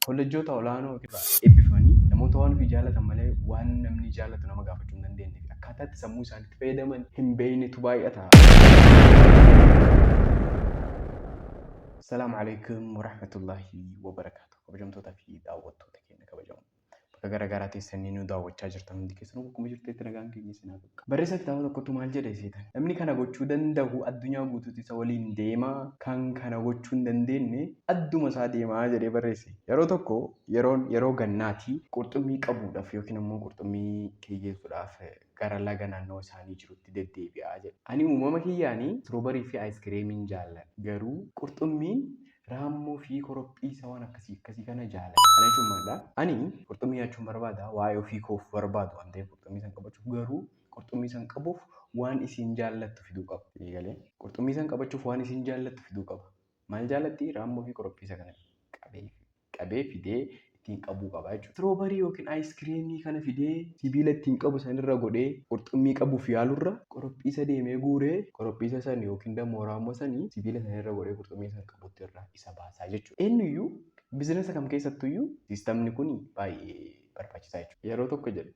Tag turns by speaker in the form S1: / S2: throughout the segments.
S1: Kolleejjota olaanoo irraa eebbifamanii namoota waan ofii jaalatan malee waan namni jaalatu nama gaafachuu hin dandeenye fi akkaataa itti sammuu isaaniitti fayyadaman hin beeknetu baay'ata. Salaamu alaikum warahmatullahi wabarakaatu. Kabajamtootaa fi daawwattoota keenya kabajamoo. Bakka garaa garaa teessanii nu daawwachaa jirtan hundi keessanuu bakkuma jirtanitti nagaan keenya isin haa qaqqabu. Barreessaa kitaaba tokkotu maal jedhe seetan? Namni kana gochuu danda'u addunyaa guutuutu isa waliin deema, kan kana gochuu hin dandeenye adduma isaa deema jedhee barreesse. Yeroo tokko yeroon yeroo gannaati qurxummii qabuudhaaf yookiin ammoo qurxummii kiyyeessuudhaaf gara laga naannoo isaanii jirutti deddeebi'a jedhe. Ani uumama kiyyaanii istiroobarii fi ayiskireemiin jaalladha. Garuu qurxummiin raammoo fi korophiisa waan akkasii akkasii kana jaalladha. Kana jechuun maalidha? Ani qurxummii nyaachuun barbaada. Waa'ee ofii koof barbaadu waan ta'eef qurxummii san qabachuuf garuu qurxummii san qabuuf waan isiin jaallattu fiduu qaba. Eegalee qurxummii san qabachuuf waan isiin jaallattu fiduu qaba. Maal jaallatti? Raammoo fi korophiisa kana qabee qabee fidee ittiin qabuu qaba jechuudha. Istiroobarii yookiin ayiskiriimii kana fidee sibiila ittiin qabu sanirra godhee qurxummii qabuuf yaalurra qorophiisa deemee guuree qorophiisa san yookiin dammoo raammoo sanii sibiila sanirra godhee qurxummii san qabutti irraa isa baasaa jechuudha. Eenyuyyuu bizinesa kam keessattuyyuu siistamni kun baay'ee barbaachisaa jechuudha. Yeroo tokko jedhe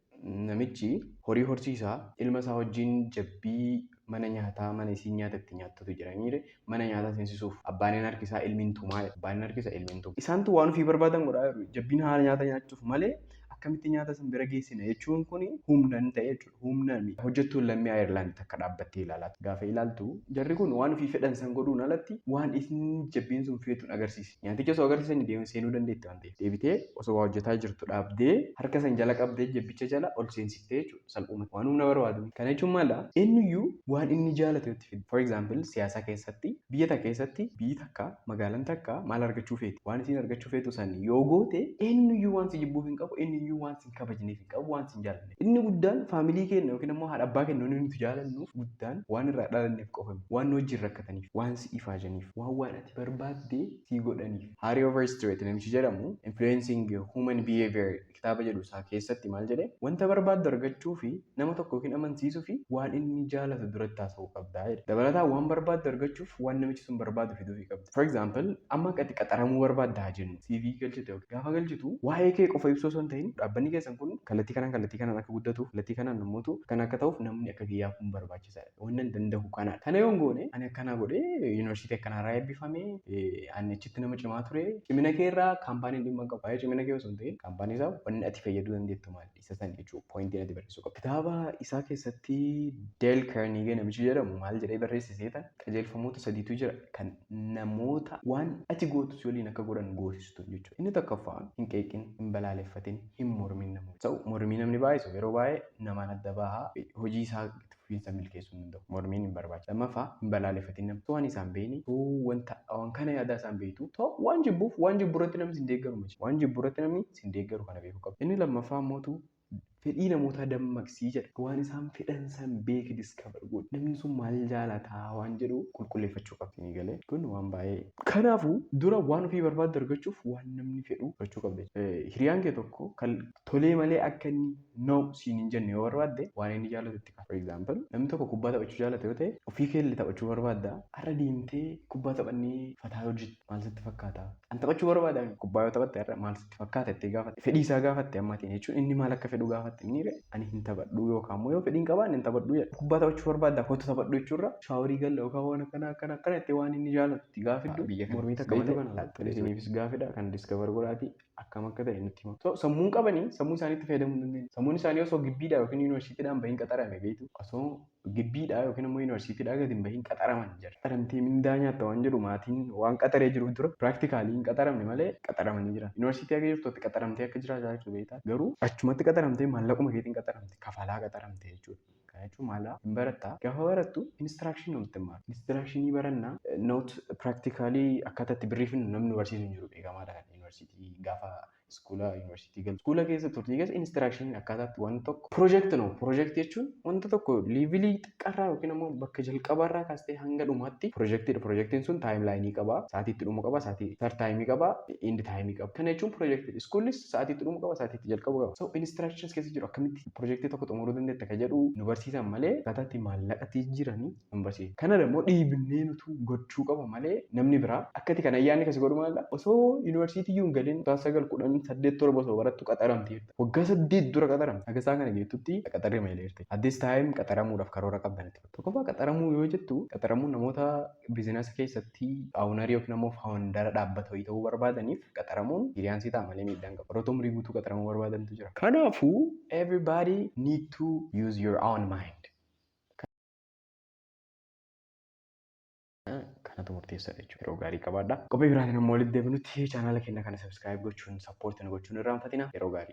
S1: namichi horii horsiisaa ilma isaa wajjin jabbii mana nyaataa mana isiin nyaata itti nyaattutu jiraniire mana nyaataa seensisuuf abbaan hin harkisaa ilmi hin tumaa jedha. Abbaan hin harkisa ilmi hin tuma. Isaantu waan ofii barbaadan godhaa jiru. Jabbiin haala nyaata nyaachuuf malee akkamitti nyaata san bira geessina jechuun kun humna hin ta'e jechuudha. Humna miti. Hojjettuun lammii Ayirlaand takka dhaabbattee ilaalaa gaafa ilaaltu jarri kun waan ofii fedhan san godhuun alatti waan isin jabbiin sun feetu hin agarsiisne. Nyaaticha osoo agarsiisanii deemee seenuu dandeetti waan ta'eef. Deebitee osoo waa hojjetaa jirtu dhaabdee harka san jala qabdee jabbicha jala ol seensiftee jechuudha salphumatti. Waan humna barbaadu. Kana jechuun maala? Eenyuyyuu waan inni jaalatu itti fida. For example, siyaasa keessatti biyya takka keessatti biyyi takka magaalaan takka maal argachuu feeti? Waan isiin argachuu feetu san yoo goote eenyuyyuu waan si jibbuuf hin qabu, eenyuyyuu waan si hin kabajneef hin qabu, waan si hin jaallanneef. Inni guddaan faamilii keenya yookiin ammoo haadha abbaa keenya wanni nuti jaalannuuf guddaan waan irraa dhalanneef qofa miti. Waan nu wajjin rakkataniif, waan si ifaajaniif, waan waan ati barbaadde sii godhaniif. Harry Overstreet namichi jedhamu Influencing Human Behavior kitaaba jedhu isaa keessatti maal jedhe? Wanta barbaaddu argachuu fi nama tokko yookiin amansiisuu fi waan inni jaalatu duratti haasa'uu qabda jedhe. Dabalataan waan barbaaddu argachuuf waan namichi sun barbaadu fiduufii qabda. For example, amma ati qaxaramuu barbaadda haa jennu. CV galchite yookiin gaafa galchitu waa'ee kee qofa ibsuu osoo hin ta'in dhaabbanni keessan kun kallattii kanaan kallattii kanaan akka guddatuuf kallattii kanaan namoota kan akka ta'uuf namni akka kiyyaa kun barbaachisaadha. Wanni ani danda'u kanadha. Kana yoon goone ani akkanaa godhee yuunivarsiitii akkanaarraa eebbifame ani achitti nama cimaa ture. Cimina kee irraa kaampaaniin dhimma hin qabu. Waa'ee cimina kee osoo hin ta'in kaampaanii isaa wanni ati fayyaduu dandeettu maali? Isa san jechuudha. Pooyintiin ati barreessuu qabdu. Kitaaba isaa keessatti Dale Carnegie namichi jedhamu maal jedhee barreesse seetan qajeelfamoota sadiitu jira kan namoota waan ati gootu si waliin akka godhan goosistu jechuudha. Inni tokkoffaan hin qeeqin, hin balaaleffatin, hin mormin namoota. Ta'u mormii namni baay'isu yeroo baay'ee namaan adda baha hojii isaa itti fufiinsa milkeessuu hin danda'u. Mormiin hin barbaachisu. Lammaffaa hin balaaleffatin nama. Waan isaan beekne wanta waan kana yaadaa isaan beektu ta'u waan jibbuuf waan jibbu irratti namni sin deeggaru miti. Waan jibbu irratti namni sin deeggaru kana beekuu qabda. Inni lammaffaa immoo fedhii namootaa dammaqsii jedha. Waan isaan fedhan san beeki discover godhi. Namni sun maal jaalataa waan jedhu qulqulleeffachuu qabdi. Ni galee kun waan baay'ee. Kanaafuu dura waan ofii barbaaddu argachuuf waan namni fedhu gochuu qabda. Hiriyaan kee tokko kan tolee malee akka inni no siin hin jenne yoo barbaadde waan inni jaalatu itti kaasa. For example, namni tokko kubbaa taphachuu jaalata yoo ta'e ofii kee illee taphachuu barbaadda. Har'a deemtee kubbaa taphannee fataa hojjettu maal sitti fakkaata? An taphachuu barbaada kubbaa yoo taphatte har'a maal sitti fakkaata jettee gaafatte. Fedhii isaa gaafatte amma atiin jechuun inni maal akka fedhu gaafatte inni ree ani hin taphadhu yookaan immoo yoo fedhii hin qabaanne hin taphadhu jedha. Kubbaa taphachuu barbaadda kootu taphadhu jechuurra shaaworii galla yookaan waan akkana akkana akkana jettee waan inni jaalatu itti gaafidhu. Biyya kana mormii takka malee kana isiniifis gaafidha kan discover godhaati akkam akka ta'e nutti hima. So sammuun qabanii sammuu isaaniitti fayyadamuu hin dandeenye. Sammuun isaanii osoo gibbiidhaa yookiin yuunivarsiitiidhaan bahin qaxarame beektu osoo gibbiidhaa yookiin immoo yuunivarsiitiidhaa gadi hin bahin qaxaraman jira. Qaxaramtee mindaa nyaatta waan jedhu maatiin waan qaxaree jiruuf dura practically hin qaxaramne malee qaxaramanii jiran. Yuunivarsiitii akka jirtutti qaxaramtee akka jiraachaa jirtu beektaa garuu achumatti qaxaramtee maallaquma keetiin qaxaramte kafalaa qaxaramte jechuudha. Kana jechuun maala hin barattaa gaafa barattu instruction nutti himaa. Instructionii barannaa not practically akkaataa itti birrii finnu namni nu barsiisu hin jiru beekamaadha kan yuunivarsiitii gaafa School yuunivarsiitii galu. School keessa turtii keessa instructioniin akkaataatti wanta tokko project no project jechuun wanta tokko levelii xiqqaarraa yookiin ammoo bakka jalqabaarraa kaastee hanga dhumaatti projectiidha. Projectiin sun timelineii qaba. Sa'aatii itti dhumu qaba. Sa'aatii start timeii qaba. End timeii qaba. Kana jechuun projectiidha. Schoollis sa'aatii itti dhumu qaba. Sa'aatii itti jalqabu qaba. So instructions keessa jiru akkamitti projectii tokko xumuruu dandeetta ka jedhu nu barsiisan malee akkaataa itti maallaqatti jiranii nu barsiisan. Kana immoo dhiibnee nutu gochuu qaba malee namni biraa akkati kana ayyaanni kasi godhu maalla osoo yuunivarsiitii iyyuu hin galin kutaa 9, 10, 8, 7 osoo barattu qaxaramte jirta. Waggaa 8 dura qaxaramte. Haga isaan kana geettutti qaxarri malee jirti. At this time qaxaramuudhaaf karoora qabdan itti. Tokkoffaa, qaxaramuu yoo jettu, qaxaramuun namoota businessa keessatti ownerii yookiin ammoo foundera dhaabbata wayii ta'uu barbaadaniif qaxaramuun hiriyaansii ta'a malee miidhaan qaba. Warroota umurii guutuu qaxaramuu barbaadantu jira. Kanaafuu everybody need to use your own mind. Kanatu murteessaadha jechuudha. Yeroo gaarii qabaadha. Qophii biraatiin ammoo walitti deebinutti chaanaala keenya kana subscribe gochuun support gochuun irraanfatina. Yeroo gaarii.